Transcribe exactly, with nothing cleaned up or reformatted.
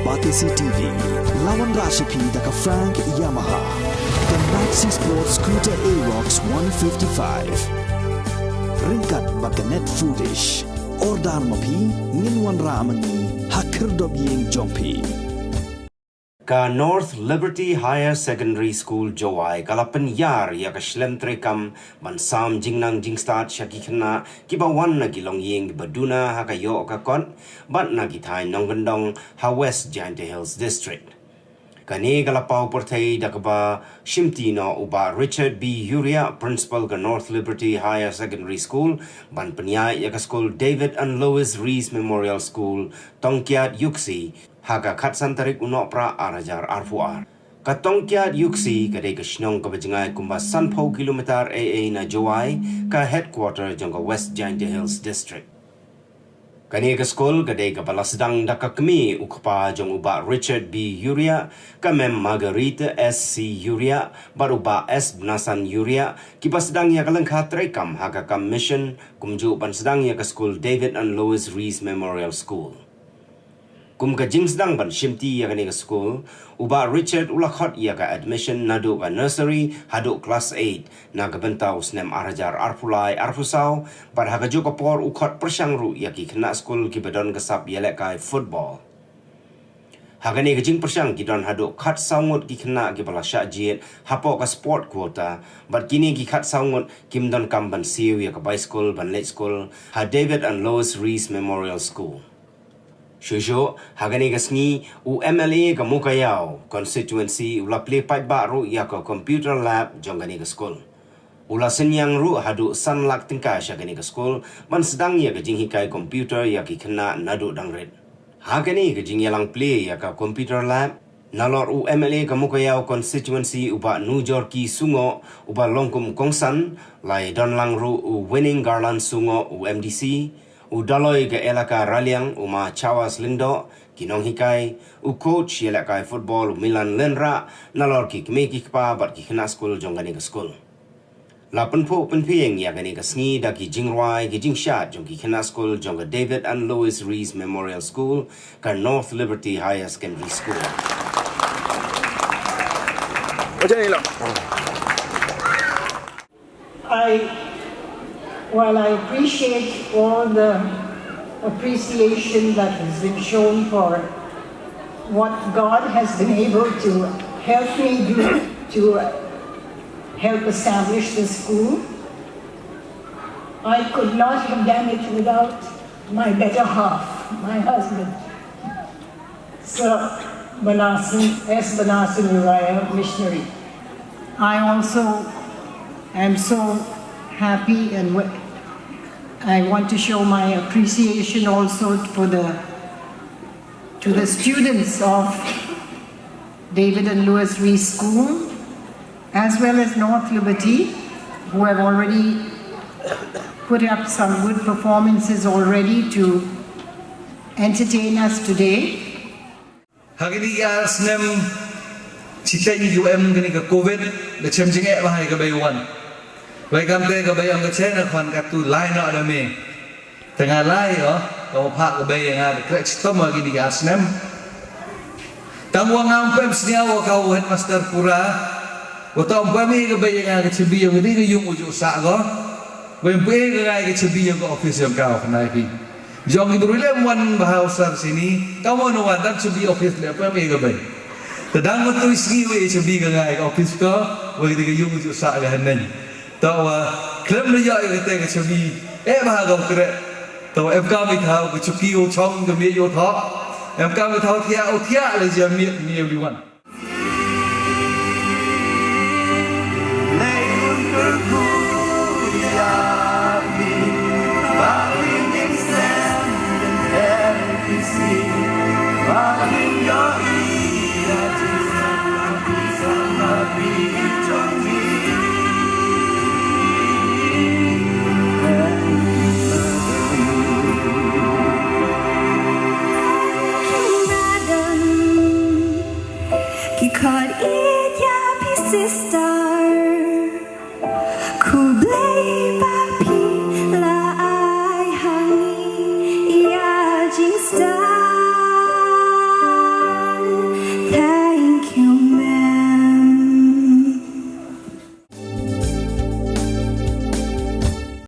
Batesi T V, la wanrah sha phi da ka Frank Yamaha, ka Maxi Sport Scooter Aerox one fifty-five. Ryngkat bad ka Net Foodish. Order ma phi, ngin wanrah ma ngi ha khyrdop ïing jong phi. Ka North Liberty Higher Secondary School Jowai ka la pynïar ïa ka shlem treikam ban sam jingnang jingstad sha ki khynnah kiba wan na ki longïing kiba duna ha ka ïoh ka kot bad na ki thaiñ nongkyndong ha West Jaintia Hills District. Kane ka la paw pyrthei da kaba shimti noh u Bah Richard B Uriah, Principal ka North Liberty Higher Secondary School, ban pynïaid ïa ka skul David and Lois Rees Memorial School, Tongkiat, U K C, ha ka khatsan tarik u Nohprah ar hajar arphew ar. Ka Tongkiat, U K C ka dei ka shnong kaba jngai kumba sanphew kilometer ei ei na Jowai, ka headquarter jong ka West Jaintia Hills District. Kane ka skul ka dei kaba la sdang da ka kmie u kpa jong u Bah Richard B Uriah, ka Mem Margarita S C Uriah bad u Bah S Bnasan Uriah, kiba sdang ïa ka lyngkha treikam ha ka kam mission, kumjuh ban sdang ïa ka skul David and Lois Rees Memorial School. Kum ka jingsdang ban shimti ïa kane ka skul, u Bah Richard u la khot ïa ka admission naduh ka nursery haduh klas eight na ka bynta u snem ar hajar arphew lai arphew saw, bad ha kajuh ka por u khot pyrshang ruh ïa ki khynnah skul kiba don ka sap ïalehkai football. Ha kane ka jingpyrshang ki don haduh khatsaw ngut ki khynnah kiba la shah jied hapoh ka sport quota, bad kine ki khatsaw ngut kim donkam ban siew ïa ka bai skul ban leit skul ha David and Lois Rees Memorial School. Shuh shuh ha kane ka sngi, u M L A ka Mowkaiaw constituency u la plie paidbah ruh ïa ka computer lab jong kane ka skul. U la synñiang ruh haduh san lak tyngka sha kane ka skul ban sdang ïa ka jinghikai computer ïa ki khynnah naduh dang rit. Ha kane ka jingïalang plie ïa ka computer lab, nalor u M L A ka Mowkaiaw constituency u Bah Nujorki Sungoh uba long kum kongsan, la ïadon lang ruh u Winning Garland Sungoh u M D C, u Daloi ka elaka Raliang u Ma Chawas Lyngdoh, ki nonghikai, u coach ïalehkai football u Milan Lynrah, nalor ki kmie ki kpa bad ki khynnah skul jong kane ka skul. La pynphuh pynphieng ïa kane ka sngi da ki jingrwai ki jingshad jong ki khynnah skul jong ka David and Lois Rees Memorial School, ka North Liberty Higher Secondary School. I, while I appreciate all the appreciation that has been shown for what God has been able to help me do to help establish the school, I could not have done it without my better half, my husband. Sir Manasseh, S Manasseh Uriah, missionary. I also am so happy and I want to show my appreciation also for the to the students of David and Louis Rees School as well as North Liberty, who have already put up some good performances already to entertain us today. Ha kine ki ar snem shiteng ki em kane ka covid da chem jingeh ba hai ka bei wan. Bai kam te ka bei ong ka chen a khwan ka tu lai no da me. Te nga lai o ka wa phak ka bei nga ka krek chitom ha kine ki ar snem. Tang wa ngam pem sniaw wa ka wa headmaster pura. Wa tang pem ka bei nga ka chibi ong ka di ka yung u ju sa ko. Bai pem ka ngai ka chibi ong ka office ong ka wa khnai pi. Jong ki bru lem wan ba ha u sar sini ka mo no wan dang chabi office lem pem e ka bai. Te dang mo tu sngi we chabi ka ngai ka office ko we ka dei ka yung ju sa ka haneng. To wa klem le ya ka te ka chabi e ba ha ka kre. To wa em ka mi thau ka chuki u chong ka mi yo tho. Em ka mi thau thia u thia le ja mi mi everyone.